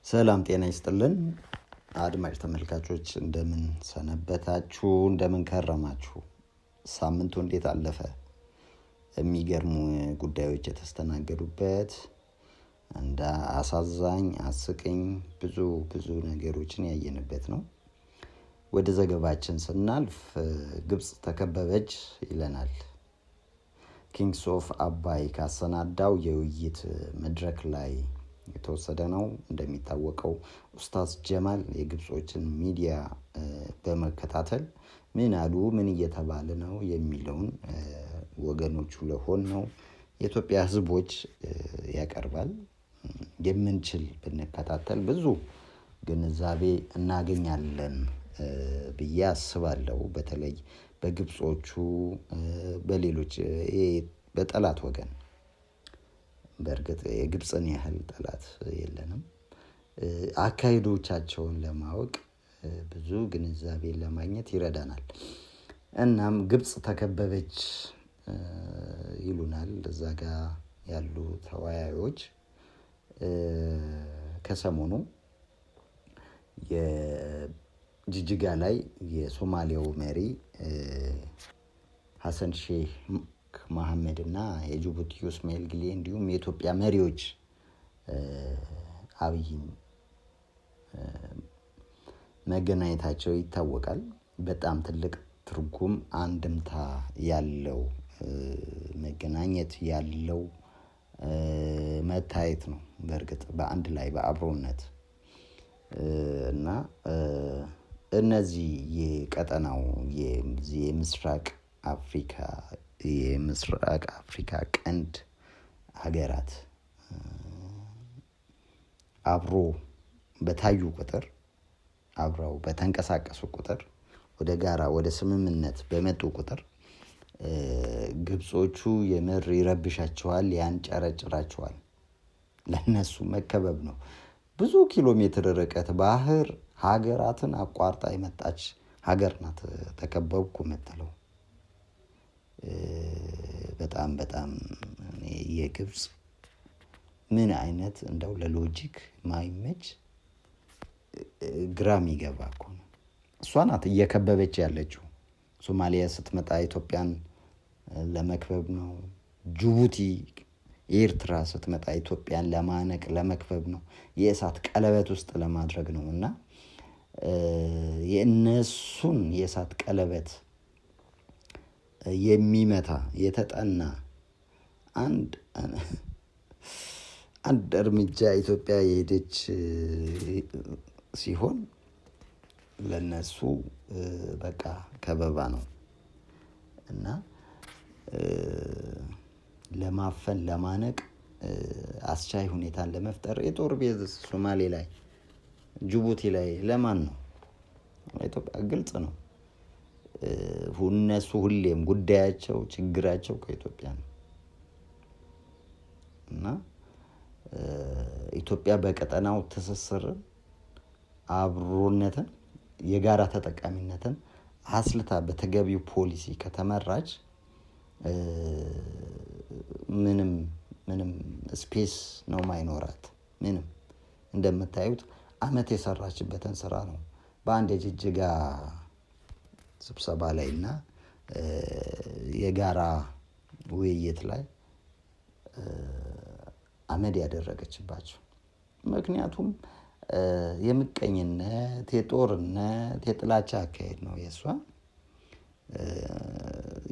ሰላም ጤና ይስጥልን አድማጭ ተመልካቾች፣ እንደምን ሰነበታችሁ? እንደምን ከረማችሁ? ሳምንቱ እንዴት አለፈ? የሚገርሙ ጉዳዮች የተስተናገዱበት እንደ አሳዛኝ፣ አስቂኝ ብዙ ብዙ ነገሮችን ያየንበት ነው። ወደ ዘገባችን ስናልፍ ግብጽ ተከበበች ይለናል። Kings of አባይ ካሰናዳው የውይይት መድረክ ላይ የተወሰደ ነው። እንደሚታወቀው ኡስታዝ ጀማል የግብጾችን ሚዲያ በመከታተል ምን አሉ፣ ምን እየተባለ ነው የሚለውን ወገኖቹ ለሆን ነው የኢትዮጵያ ሕዝቦች ያቀርባል። የምንችል ብንከታተል ብዙ ግንዛቤ እናገኛለን ብዬ አስባለሁ። በተለይ በግብጾቹ፣ በሌሎች በጠላት ወገን፣ በእርግጥ የግብፅን ያህል ጠላት የለንም። አካሄዶቻቸውን ለማወቅ፣ ብዙ ግንዛቤ ለማግኘት ይረዳናል። እናም ግብፅ ተከበበች ይሉናል እዛ ጋ ያሉ ተወያዮች። ከሰሞኑ የጅጅጋ ላይ የሶማሊያው መሪ ሀሰን ሼህ መሐመድ እና የጅቡቲው እስማኤል ግሌ እንዲሁም የኢትዮጵያ መሪዎች አብይን መገናኘታቸው ይታወቃል። በጣም ትልቅ ትርጉም አንድምታ ያለው መገናኘት ያለው መታየት ነው። በእርግጥ በአንድ ላይ በአብሮነት እና እነዚህ የቀጠናው የምስራቅ አፍሪካ ቀንድ ሀገራት አብሮ በታዩ ቁጥር፣ አብረው በተንቀሳቀሱ ቁጥር፣ ወደ ጋራ ወደ ስምምነት በመጡ ቁጥር ግብጾቹ የምር ይረብሻቸዋል፣ ያንጨረጭራቸዋል። ለነሱ መከበብ ነው። ብዙ ኪሎ ሜትር ርቀት ባህር ሀገራትን አቋርጣ የመጣች ሀገር ናት ተከበብኩ የምትለው። በጣም በጣም የግብጽ ምን አይነት እንደው ለ logic ማይመች ግራ የሚገባ እኮ ነው። እሷ ናት እየከበበች ያለችው። ሶማሊያ ስትመጣ ኢትዮጵያን ለመክበብ ነው። ጅቡቲ፣ ኤርትራ ስትመጣ ኢትዮጵያን ለማነቅ ለመክበብ ነው። የእሳት ቀለበት ውስጥ ለማድረግ ነው። እና የእነሱን የእሳት ቀለበት የሚመታ የተጠና አንድ እርምጃ ኢትዮጵያ የሄደች ሲሆን ለነሱ በቃ ከበባ ነው። እና ለማፈን፣ ለማነቅ፣ አስቻይ ሁኔታን ለመፍጠር የጦር base ሶማሌ ላይ፣ ጅቡቲ ላይ ለማን ነው? ኢትዮጵያ፣ ግልጽ ነው። እነሱ ሁሌም ጉዳያቸው ችግራቸው ከኢትዮጵያ ነው። እና ኢትዮጵያ በቀጠናው ትስስርን፣ አብሮነትን፣ የጋራ ተጠቃሚነትን አስልታ በተገቢው ፖሊሲ ከተመራች ምንም ምንም space ነው ማይኖራት። ምንም እንደምታዩት አመት የሰራችበትን ስራ ነው በአንድ የጅጅጋ ስብሰባ ላይ እና የጋራ ውይይት ላይ አመድ ያደረገችባቸው። ምክንያቱም የምቀኝነት፣ የጦርነት፣ የጥላቻ አካሄድ ነው የእሷ።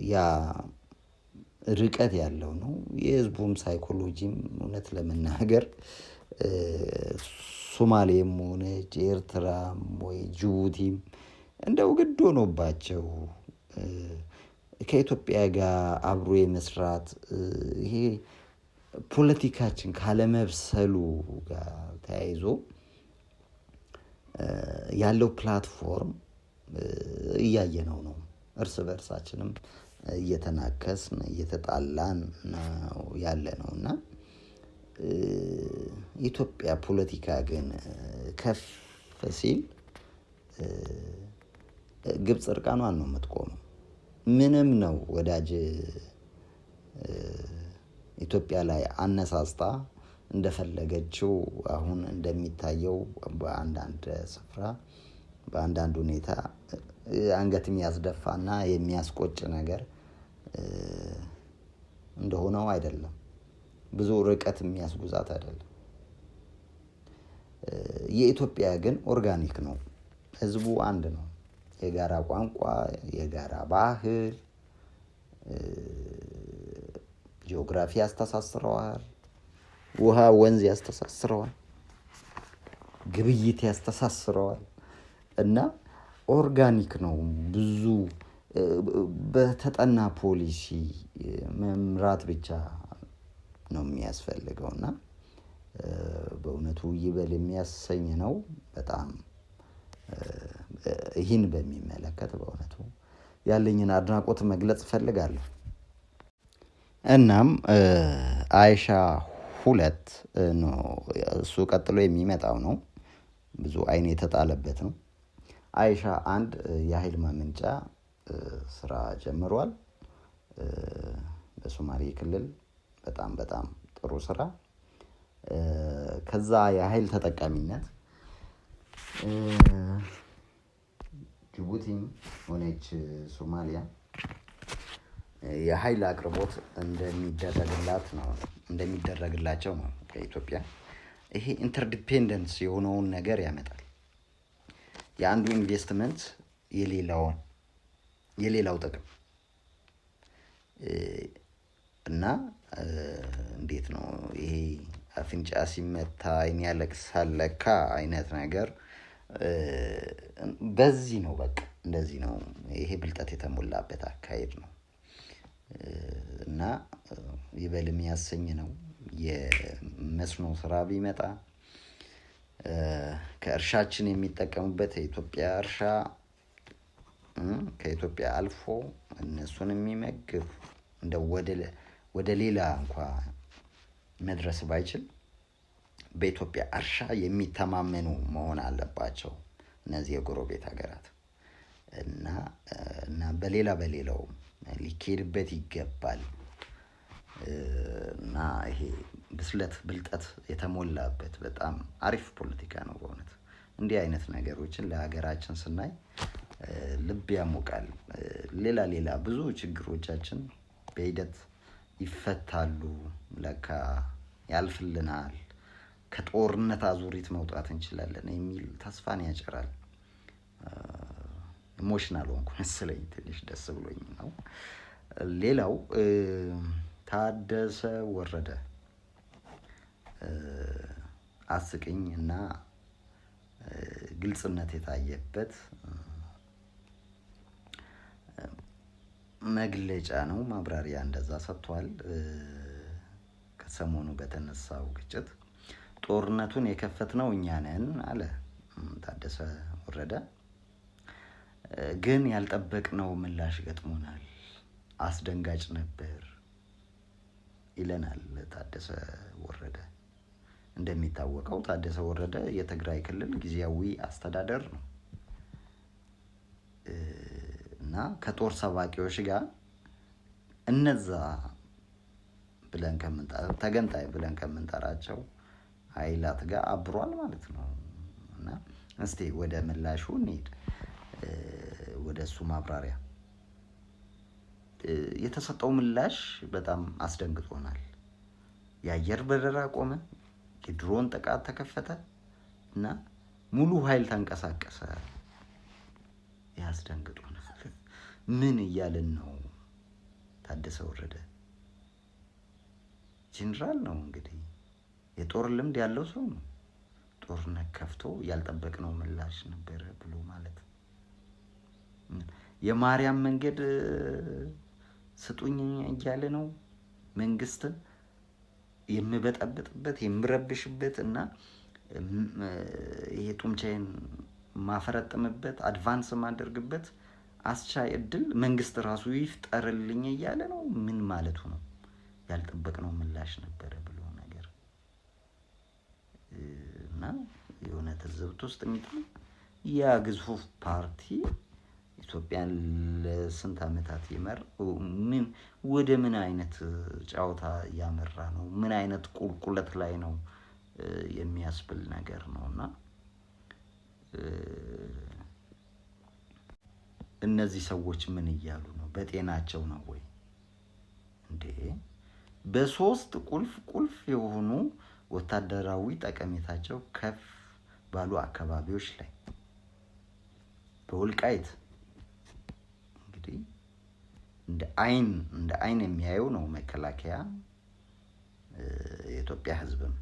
ያ ርቀት ያለው ነው። የህዝቡም ሳይኮሎጂም እውነት ለመናገር ሶማሌም ሆነች ኤርትራም ወይ ጅቡቲም እንደው ግድ ሆኖባቸው ከኢትዮጵያ ጋር አብሮ የመስራት ይሄ ፖለቲካችን ካለመብሰሉ ጋር ተያይዞ ያለው platform እያየነው ነው። እርስ በእርሳችንም እየተናከስን እየተጣላን ነው ያለ ነው። እና ኢትዮጵያ ፖለቲካ ግን ከፍ ሲል ግብፅ እርቃኗን ነው የምትቆመው። ምንም ነው ወዳጅ ኢትዮጵያ ላይ አነሳስታ እንደፈለገችው አሁን እንደሚታየው በአንዳንድ ስፍራ በአንዳንድ ሁኔታ አንገት የሚያስደፋና የሚያስቆጭ ነገር እንደሆነው አይደለም። ብዙ ርቀት የሚያስጉዛት አይደለም። የኢትዮጵያ ግን organic ነው። ህዝቡ አንድ ነው። የጋራ ቋንቋ፣ የጋራ ባህል፣ ጂኦግራፊ ያስተሳስረዋል። ውሃ ወንዝ ያስተሳስረዋል። ግብይት ያስተሳስረዋል። እና organic ነው። ብዙ በተጠና ፖሊሲ መምራት ብቻ ነው የሚያስፈልገው። እና በእውነቱ ይበል የሚያሰኝ ነው። በጣም ይህን በሚመለከት በእውነቱ ያለኝን አድናቆት መግለጽ እፈልጋለሁ። እናም አይሻ 2 ነው እሱ ቀጥሎ የሚመጣው ነው። ብዙ አይን የተጣለበት ነው። አይሻ 1 የኃይል ማመንጫ ስራ ጀምሯል። በሶማሌ ክልል በጣም በጣም ጥሩ ስራ። ከዛ የኃይል ተጠቃሚነት ጅቡቲም ሆነች ሶማሊያ የኃይል አቅርቦት እንደሚደረግላቸው ነው ከኢትዮጵያ። ይሄ interdependence የሆነውን ነገር ያመጣል። የአንዱ ኢንቨስትመንት የሌላው ጥቅም እና እንዴት ነው ይሄ አፍንጫ ሲመታ አይን ያለቅሳል ለካ አይነት ነገር በዚህ ነው። በቃ እንደዚህ ነው። ይሄ ብልጠት የተሞላበት አካሄድ ነው። እና ይበል የሚያሰኝ ነው። የመስኖ ስራ ቢመጣ ከእርሻችን የሚጠቀሙበት የኢትዮጵያ እርሻ ከኢትዮጵያ አልፎ እነሱን የሚመግብ እንደ ወደ ሌላ እንኳን መድረስ ባይችል በኢትዮጵያ እርሻ የሚተማመኑ መሆን አለባቸው እነዚህ የጎረቤት ሀገራት። እና በሌላ በሌላው ሊኬድበት ይገባል። እና ይሄ ብስለት ብልጠት የተሞላበት በጣም አሪፍ ፖለቲካ ነው በእውነት። እንዲህ አይነት ነገሮችን ለሀገራችን ስናይ ልብ ያሞቃል። ሌላ ሌላ ብዙ ችግሮቻችን በሂደት ይፈታሉ። ለካ ያልፍልናል፣ ከጦርነት አዙሪት መውጣት እንችላለን የሚል ተስፋን ያጭራል። emotional ሆንኩ መሰለኝ፣ ትንሽ ደስ ብሎኝ ነው። ሌላው ታደሰ ወረደ አስቂኝ እና ግልጽነት የታየበት መግለጫ ነው። ማብራሪያ እንደዛ ሰጥቷል። ከሰሞኑ በተነሳው ግጭት ጦርነቱን የከፈትነው እኛ ነን አለ ታደሰ ወረደ። ግን ያልጠበቅነው ምላሽ ገጥሞናል፣ አስደንጋጭ ነበር ይለናል ታደሰ ወረደ። እንደሚታወቀው ታደሰ ወረደ የትግራይ ክልል ጊዜያዊ አስተዳደር ነው እና ከጦር ሰባቂዎች ጋር እነዛ ብለን ተገንጣይ ብለን ከምንጠራቸው ኃይላት ጋር አብሯል ማለት ነው። እና እስቲ ወደ ምላሹ እንሂድ፣ ወደ እሱ ማብራሪያ። የተሰጠው ምላሽ በጣም አስደንግጦናል። የአየር በረራ ቆመ፣ የድሮን ጥቃት ተከፈተ እና ሙሉ ኃይል ተንቀሳቀሰ። ያስደንግጦናል። ምን እያልን ነው? ታደሰ ወረደ ጀነራል ነው እንግዲህ፣ የጦር ልምድ ያለው ሰው ነው። ጦርነት ከፍቶ ያልጠበቅነው ምላሽ ነበር ብሎ ማለት የማርያም መንገድ ስጡኝ እያለ ነው። መንግስትን የምበጠብጥበት የምረብሽበት እና ይሄ ጡንቻዬን ማፈረጥምበት advance ማደርግበት አስቻይ እድል መንግስት ራሱ ይፍጠርልኝ እያለ ነው። ምን ማለቱ ነው? ያልጠበቅነው ምላሽ ነበረ ብሎ ነገር እና የሆነ ትዝብት ውስጥ የሚጥል ያ ግዙፍ ፓርቲ ኢትዮጵያን ለስንት ዓመታት ይመር ምን ወደ ምን አይነት ጨዋታ እያመራ ነው? ምን አይነት ቁልቁለት ላይ ነው የሚያስብል ነገር ነውና እነዚህ ሰዎች ምን እያሉ ነው? በጤናቸው ነው ወይ እንዴ? በሶስት ቁልፍ ቁልፍ የሆኑ ወታደራዊ ጠቀሜታቸው ከፍ ባሉ አካባቢዎች ላይ በወልቃይት እንግዲህ እንደ አይን የሚያየው ነው መከላከያ፣ የኢትዮጵያ ሕዝብም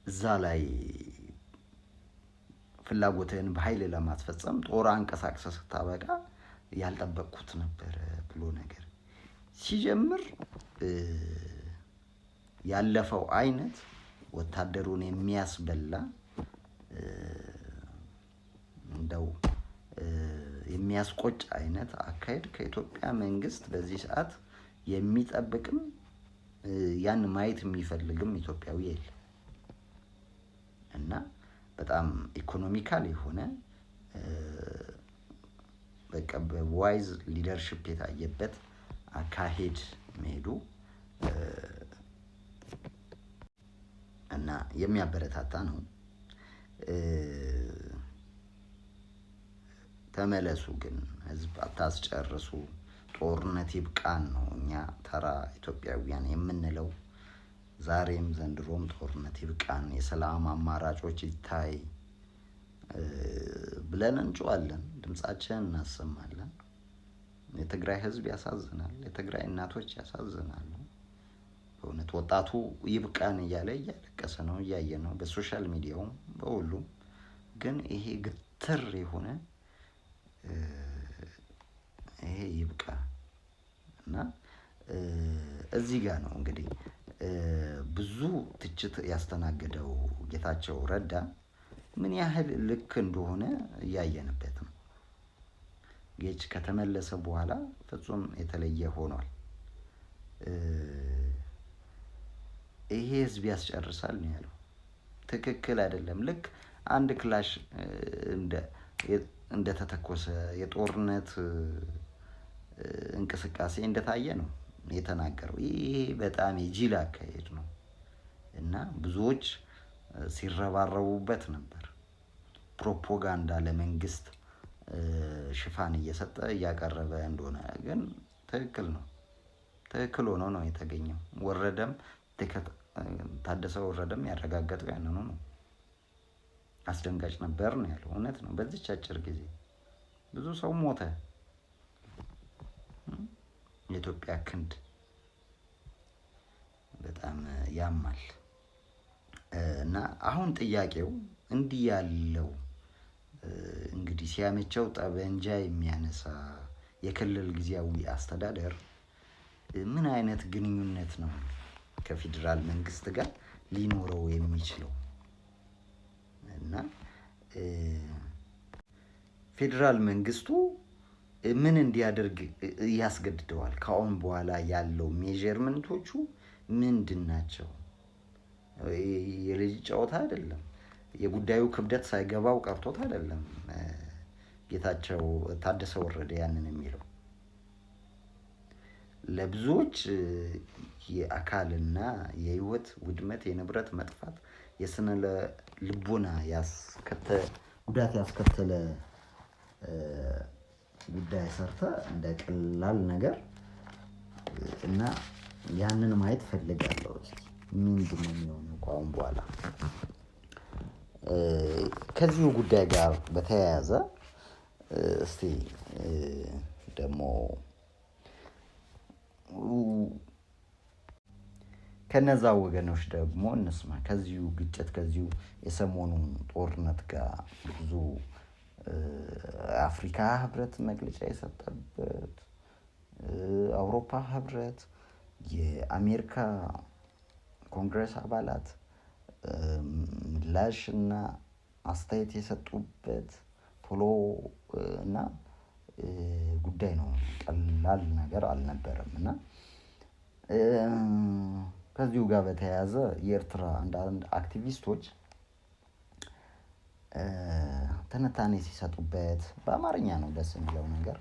እዛ ላይ ፍላጎትህን በኃይል ለማስፈጸም ጦር አንቀሳቅሰህ ስታበቃ ያልጠበቅኩት ነበር ብሎ ነገር ሲጀምር ያለፈው አይነት ወታደሩን የሚያስበላ እንደው የሚያስቆጭ አይነት አካሄድ ከኢትዮጵያ መንግስት በዚህ ሰዓት የሚጠብቅም ያን ማየት የሚፈልግም ኢትዮጵያዊ የለም። እና በጣም economical የሆነ በቃ በ wise leadership የታየበት አካሄድ መሄዱ እና የሚያበረታታ ነው። ተመለሱ ግን ህዝብ አታስጨርሱ፣ ጦርነት ይብቃን ነው እኛ ተራ ኢትዮጵያውያን የምንለው። ዛሬም ዘንድሮም ጦርነት ይብቃን፣ የሰላም አማራጮች ይታይ ብለን እንጮሃለን፣ ድምጻችንን እናሰማለን። የትግራይ ህዝብ ያሳዝናል፣ የትግራይ እናቶች ያሳዝናሉ። በእውነት ወጣቱ ይብቃን እያለ እያለቀሰ ነው፣ እያየ ነው በ social media ውም በሁሉም። ግን ይሄ ግትር የሆነ ይሄ ይብቃ እና እዚህ ጋር ነው እንግዲህ ብዙ ትችት ያስተናገደው ጌታቸው ረዳ ምን ያህል ልክ እንደሆነ እያየንበት ነው። ጌች ከተመለሰ በኋላ ፍጹም የተለየ ሆኗል። ይሄ ህዝብ ያስጨርሳል ነው ያለው። ትክክል አይደለም። ልክ አንድ ክላሽ እንደተተኮሰ የጦርነት እንቅስቃሴ እንደታየ ነው የተናገረው። ይሄ በጣም የጅል አካሄድ ነው እና ብዙዎች ሲረባረቡበት ነበር። ፕሮፓጋንዳ ለመንግስት ሽፋን እየሰጠ እያቀረበ እንደሆነ ግን ትክክል ነው። ትክክል ሆኖ ነው የተገኘው። ወረደም ታደሰ ወረደም ያረጋገጠው ያንኑ ነው። አስደንጋጭ ነበር ነው ያለው። እውነት ነው። በዚች አጭር ጊዜ ብዙ ሰው ሞተ። የኢትዮጵያ ክንድ በጣም ያማል። እና አሁን ጥያቄው እንዲህ ያለው እንግዲህ ሲያመቸው ጠበንጃ የሚያነሳ የክልል ጊዜያዊ አስተዳደር ምን አይነት ግንኙነት ነው ከፌደራል መንግስት ጋር ሊኖረው የሚችለው? እና ፌደራል መንግስቱ ምን እንዲያደርግ ያስገድደዋል? ከአሁን በኋላ ያለው measurement ኦቹ ምንድን ናቸው? የልጅ ጨዋታ አይደለም። የጉዳዩ ክብደት ሳይገባው ቀርቶት አይደለም ጌታቸው ታደሰ ወረደ ያንን የሚለው። ለብዙዎች የአካልና የህይወት ውድመት፣ የንብረት መጥፋት፣ የስነ ልቦና ጉዳት ያስከተለ ጉዳይ ሰርተ እንደ ቀላል ነገር እና ያንን ማየት ፈልጋለሁ። እስኪ ምንድነው የሚሆነው ከአሁን በኋላ? ከዚሁ ጉዳይ ጋር በተያያዘ እስቲ ደግሞ ከነዛ ወገኖች ደግሞ እንስማ። ከዚሁ ግጭት ከዚሁ የሰሞኑ ጦርነት ጋር ብዙ አፍሪካ ህብረት መግለጫ የሰጠበት፣ አውሮፓ ህብረት፣ የአሜሪካ ኮንግረስ አባላት ምላሽና አስተያየት የሰጡበት ቶሎ እና ጉዳይ ነው። ቀላል ነገር አልነበረም። እና ከዚሁ ጋር በተያያዘ የኤርትራ አንዳንድ አክቲቪስቶች ትንታኔ ሲሰጡበት በአማርኛ ነው ደስ የሚለው ነገር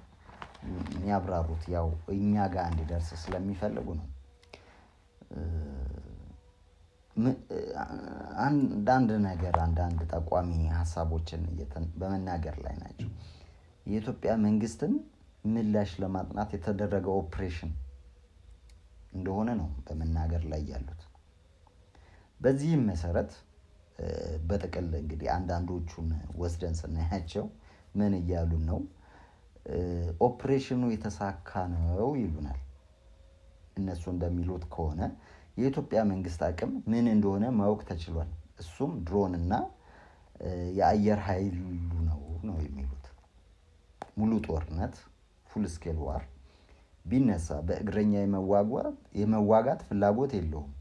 የሚያብራሩት፣ ያው እኛ ጋር እንዲደርስ ስለሚፈልጉ ነው። አንዳንድ ነገር አንዳንድ ጠቋሚ ሀሳቦችን በመናገር ላይ ናቸው። የኢትዮጵያ መንግስትን ምላሽ ለማጥናት የተደረገ ኦፕሬሽን እንደሆነ ነው በመናገር ላይ ያሉት። በዚህም መሰረት በጥቅል እንግዲህ አንዳንዶቹን ወስደን ስናያቸው ምን እያሉን ነው? ኦፕሬሽኑ የተሳካ ነው ይሉናል። እነሱ እንደሚሉት ከሆነ የኢትዮጵያ መንግስት አቅም ምን እንደሆነ ማወቅ ተችሏል። እሱም ድሮን እና የአየር ኃይሉ ነው የሚሉት። ሙሉ ጦርነት full scale war ቢነሳ በእግረኛ የመዋጋት ፍላጎት የለውም።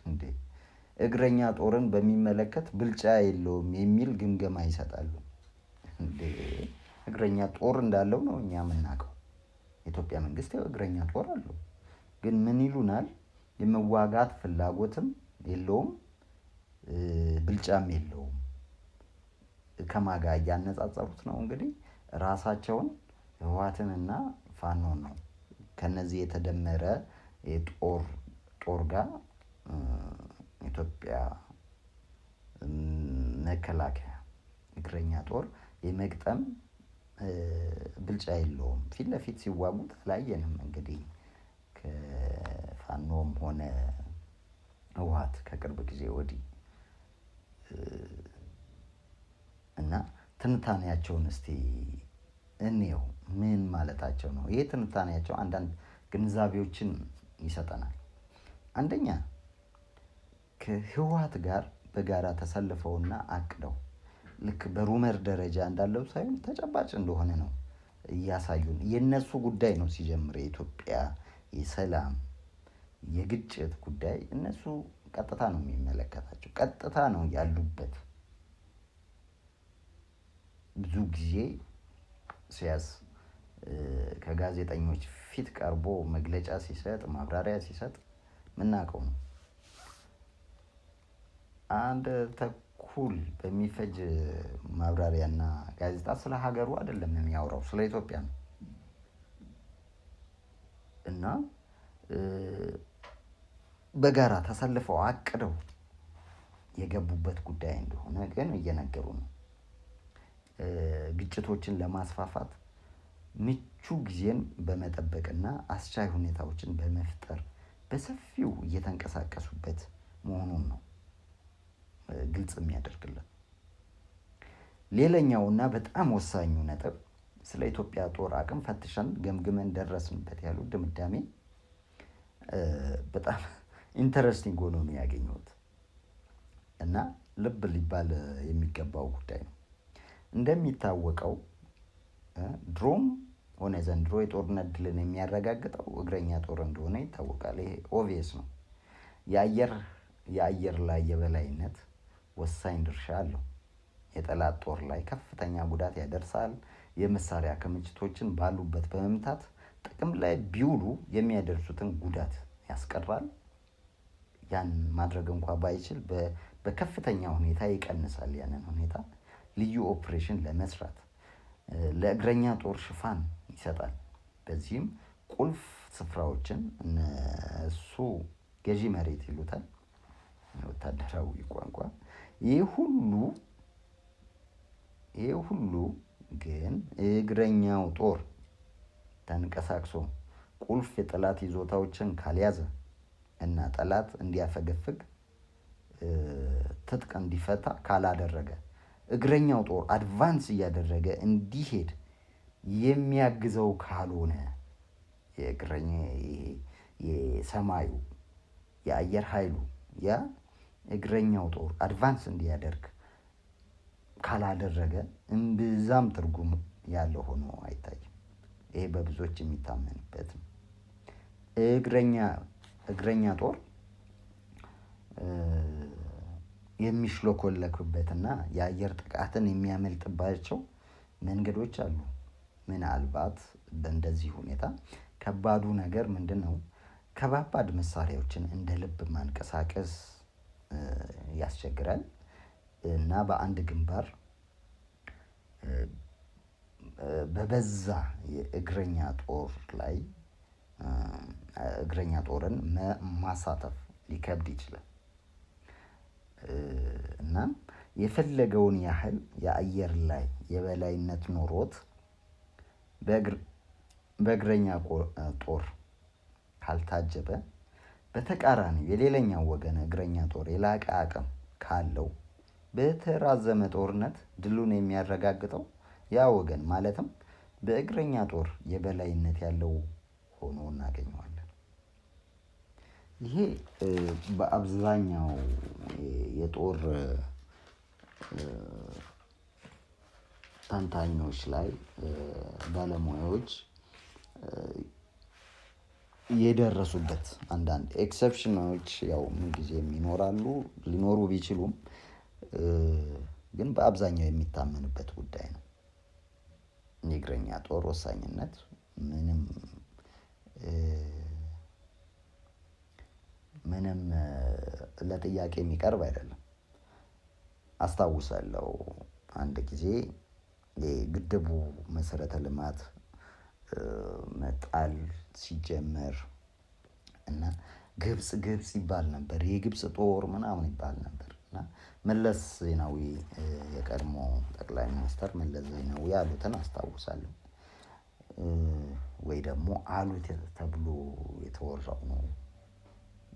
እንዴ እግረኛ ጦርን በሚመለከት ብልጫ የለውም የሚል ግምገማ ይሰጣሉ። እንዴ እግረኛ ጦር እንዳለው ነው እኛ የምናውቀው። የኢትዮጵያ መንግስት ያው እግረኛ ጦር አለው። ግን ምን ይሉናል? የመዋጋት ፍላጎትም የለውም፣ ብልጫም የለውም። ከማጋ እያነጻጸሩት ነው እንግዲህ ራሳቸውን ህወሓትንና ፋኖን ነው። ከነዚህ የተደመረ የጦር ጦር ጋር ኢትዮጵያ መከላከያ እግረኛ ጦር የመግጠም ብልጫ የለውም። ፊት ለፊት ሲዋጉት አላየንም። እንግዲህ ከፋኖም ሆነ ህወሓት ከቅርብ ጊዜ ወዲህ እና ትንታኔያቸውን እስቲ እንየው። ምን ማለታቸው ነው? ይሄ ትንታኔያቸው አንዳንድ ግንዛቤዎችን ይሰጠናል። አንደኛ ከህወሓት ጋር በጋራ ተሰልፈውና አቅደው ልክ በሩመር ደረጃ እንዳለው ሳይሆን ተጨባጭ እንደሆነ ነው እያሳዩን። የነሱ ጉዳይ ነው ሲጀምር የኢትዮጵያ የሰላም የግጭት ጉዳይ እነሱ ቀጥታ ነው የሚመለከታቸው፣ ቀጥታ ነው ያሉበት። ብዙ ጊዜ ሲያስ ከጋዜጠኞች ፊት ቀርቦ መግለጫ ሲሰጥ ማብራሪያ ሲሰጥ ምናውቀው ነው። አንድ ተኩል በሚፈጅ ማብራሪያና ጋዜጣ ስለ ሀገሩ አይደለም የሚያወራው፣ ስለ ኢትዮጵያ ነው። እና በጋራ ተሰልፈው አቅደው የገቡበት ጉዳይ እንደሆነ ግን እየነገሩ ነው። ግጭቶችን ለማስፋፋት ምቹ ጊዜን በመጠበቅና አስቻይ ሁኔታዎችን በመፍጠር በሰፊው እየተንቀሳቀሱበት መሆኑን ነው ግልጽ የሚያደርግልን። ሌላኛውና በጣም ወሳኙ ነጥብ ስለ ኢትዮጵያ ጦር አቅም ፈትሸን ገምግመን ደረስንበት ያሉት ድምዳሜ በጣም interesting ሆኖ ነው ያገኘሁት እና ልብ ሊባል የሚገባው ጉዳይ ነው። እንደሚታወቀው ድሮም ሆነ ዘንድሮ የጦርነት ድልን የሚያረጋግጠው እግረኛ ጦር እንደሆነ ይታወቃል። ይሄ obvious ነው። የአየር ላይ የበላይነት ወሳኝ ድርሻ አለው። የጠላት ጦር ላይ ከፍተኛ ጉዳት ያደርሳል። የመሳሪያ ክምችቶችን ባሉበት በመምታት ጥቅም ላይ ቢውሉ የሚያደርሱትን ጉዳት ያስቀራል። ያን ማድረግ እንኳን ባይችል በከፍተኛ ሁኔታ ይቀንሳል። ያንን ሁኔታ ልዩ ኦፕሬሽን ለመስራት ለእግረኛ ጦር ሽፋን ይሰጣል። በዚህም ቁልፍ ስፍራዎችን እነሱ ገዢ መሬት ይሉታል ወታደራዊ ቋንቋ። ይሄ ሁሉ ግን እግረኛው ጦር ተንቀሳቅሶ ቁልፍ የጠላት ይዞታዎችን ካልያዘ እና ጠላት እንዲያፈገፍግ ትጥቅ እንዲፈታ ካላደረገ እግረኛው ጦር advance እያደረገ እንዲሄድ የሚያግዘው ካልሆነ የእግረኛ የሰማዩ የአየር ኃይሉ ያ እግረኛው ጦር advance እንዲያደርግ ካላደረገ እምብዛም ትርጉም ያለው ሆኖ አይታይም። ይሄ በብዙዎች የሚታመንበት ነው። እግረኛ ጦር የሚሽሎኮለክበትና የአየር ጥቃትን የሚያመልጥባቸው መንገዶች አሉ። ምናልባት በእንደዚህ ሁኔታ ከባዱ ነገር ምንድነው? ከባባድ መሳሪያዎችን እንደ ልብ ማንቀሳቀስ ያስቸግራል። እና በአንድ ግንባር በበዛ የእግረኛ ጦር ላይ እግረኛ ጦርን ማሳተፍ ሊከብድ ይችላል። እና የፈለገውን ያህል የአየር ላይ የበላይነት ኖሮት በእግረኛ ጦር ካልታጀበ በተቃራኒው የሌላኛው ወገን እግረኛ ጦር የላቀ አቅም ካለው በተራዘመ ጦርነት ድሉን የሚያረጋግጠው ያ ወገን ማለትም በእግረኛ ጦር የበላይነት ያለው ሆኖ እናገኘዋለን። ይሄ በአብዛኛው የጦር ተንታኞች ላይ ባለሙያዎች የደረሱበት አንዳንድ ኤክሰፕሽኖች ያው ምን ጊዜም ይኖራሉ፣ ሊኖሩ ቢችሉም ግን በአብዛኛው የሚታመንበት ጉዳይ ነው። የእግረኛ ጦር ወሳኝነት ምንም ለጥያቄ የሚቀርብ አይደለም። አስታውሳለሁ አንድ ጊዜ የግድቡ መሰረተ ልማት መጣል ሲጀመር እና ግብጽ ግብጽ ይባል ነበር፣ የግብጽ ጦር ምናምን ይባል ነበር። እና መለስ ዜናዊ የቀድሞ ጠቅላይ ሚኒስትር መለስ ዜናዊ ያሉትን አስታውሳለሁ። ወይ ደግሞ አሉት ተብሎ የተወራው ነው፣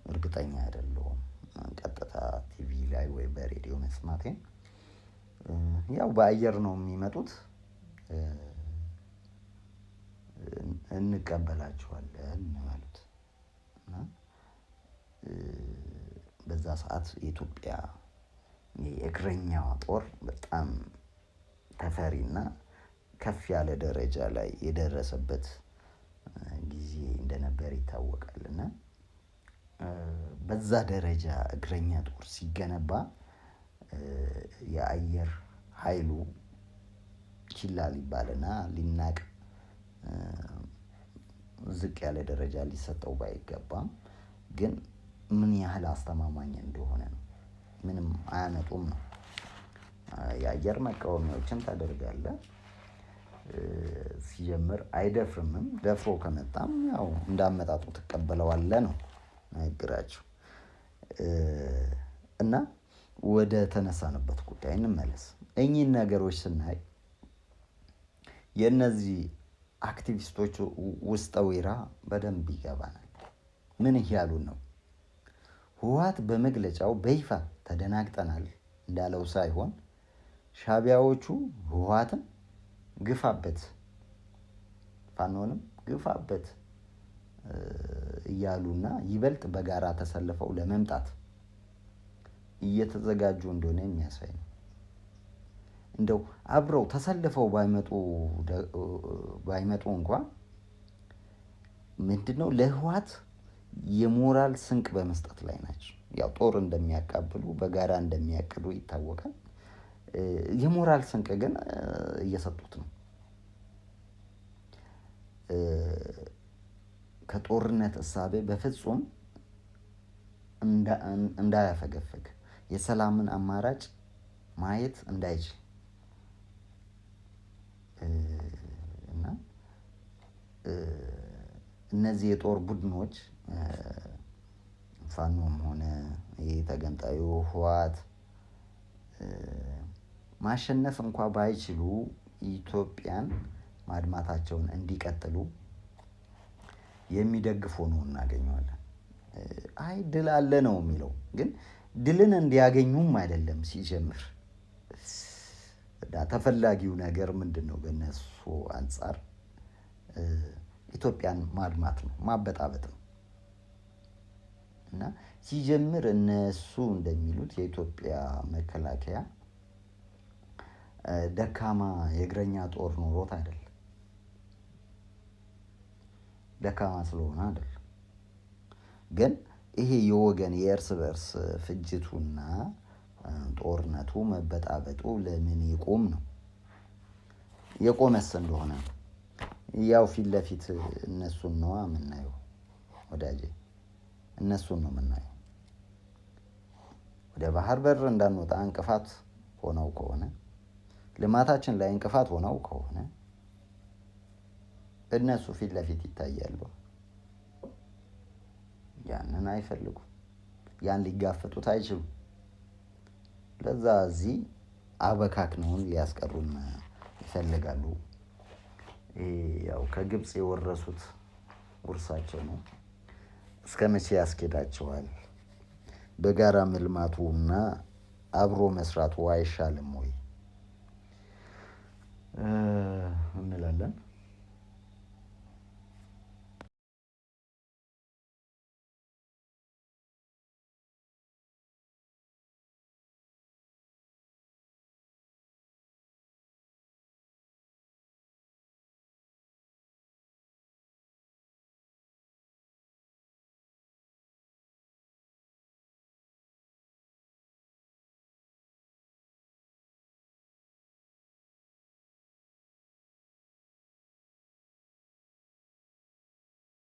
እርግጠኛ አይደለሁም። ቀጥታ ቲቪ ላይ ወይ በሬዲዮ መስማቴን። ያው በአየር ነው የሚመጡት፣ እንቀበላቸዋለን ነው ያሉት። እና በዛ ሰዓት የኢትዮጵያ የእግረኛው ጦር በጣም ተፈሪና ከፍ ያለ ደረጃ ላይ የደረሰበት ጊዜ እንደነበር ይታወቃል። እና በዛ ደረጃ እግረኛ ጦር ሲገነባ የአየር ኃይሉ ችላ ሊባልና ሊናቅ ዝቅ ያለ ደረጃ ሊሰጠው ባይገባም ግን ምን ያህል አስተማማኝ እንደሆነ ነው። ምንም አያመጡም ነው። የአየር መቃወሚያዎችን ታደርጋለህ። ሲጀምር አይደፍርምም፣ ደፍሮ ከመጣም ያው እንዳመጣጡ ትቀበለዋለህ ነው ንግግራቸው። እና ወደ ተነሳንበት ጉዳይ እንመለስ። እኚህን ነገሮች ስናይ የእነዚህ አክቲቪስቶች ውስጠ ወይራ በደንብ ይገባናል። ምን እያሉ ነው? ህወሓት በመግለጫው በይፋ ተደናግጠናል እንዳለው ሳይሆን ሻዕቢያዎቹ ህወሓትን ግፋበት፣ ፋኖንም ግፋበት እያሉና ይበልጥ በጋራ ተሰልፈው ለመምጣት እየተዘጋጁ እንደሆነ የሚያሳይ ነው። እንደው አብረው ተሰልፈው ባይመጡ እንኳን ምንድነው ለህወሓት የሞራል ስንቅ በመስጠት ላይ ናቸው። ያው ጦር እንደሚያቃብሉ በጋራ እንደሚያቅዱ ይታወቃል። የሞራል ስንቅ ግን እየሰጡት ነው። ከጦርነት እሳቤ በፍጹም እንዳያፈገፍግ የሰላምን አማራጭ ማየት እንዳይችል እና እነዚህ የጦር ቡድኖች ፋኖም ሆነ የተገንጣዩ ህወሓት ማሸነፍ እንኳን ባይችሉ ኢትዮጵያን ማድማታቸውን እንዲቀጥሉ የሚደግፍ ሆኖ እናገኘዋለን። አይ ድል አለ ነው የሚለው፣ ግን ድልን እንዲያገኙም አይደለም ሲጀምር። ተፈላጊው ነገር ምንድነው? በእነሱ አንፃር ኢትዮጵያን ማድማት ነው፣ ማበጣበጥ ነው። እና ሲጀምር እነሱ እንደሚሉት የኢትዮጵያ መከላከያ ደካማ የእግረኛ ጦር ኖሮት አይደለም፣ ደካማ ስለሆነ አይደለም። ግን ይሄ የወገን የእርስ በእርስ ፍጅቱና ጦርነቱ መበጣበጡ ለምን ይቆም ነው? የቆመስ እንደሆነ ያው ፊት ለፊት እነሱን ነው የምናየው ወዳጄ፣ እነሱን ነው የምናየው። ወደ ባህር በር እንዳንወጣ እንቅፋት ሆነው ከሆነ፣ ልማታችን ላይ እንቅፋት ሆነው ከሆነ እነሱ ፊት ለፊት ይታያሉ። ያንን አይፈልጉም። ያን ሊጋፈጡት አይችሉም። ለዛ እዚህ አበካክነውን ሊያስቀሩን ይፈልጋሉ። ይሄ ያው ከግብፅ የወረሱት ውርሳቸው ነው። እስከ መቼ ያስኬዳቸዋል? በጋራ መልማቱና አብሮ መስራቱ አይሻልም ወይ እንላለን።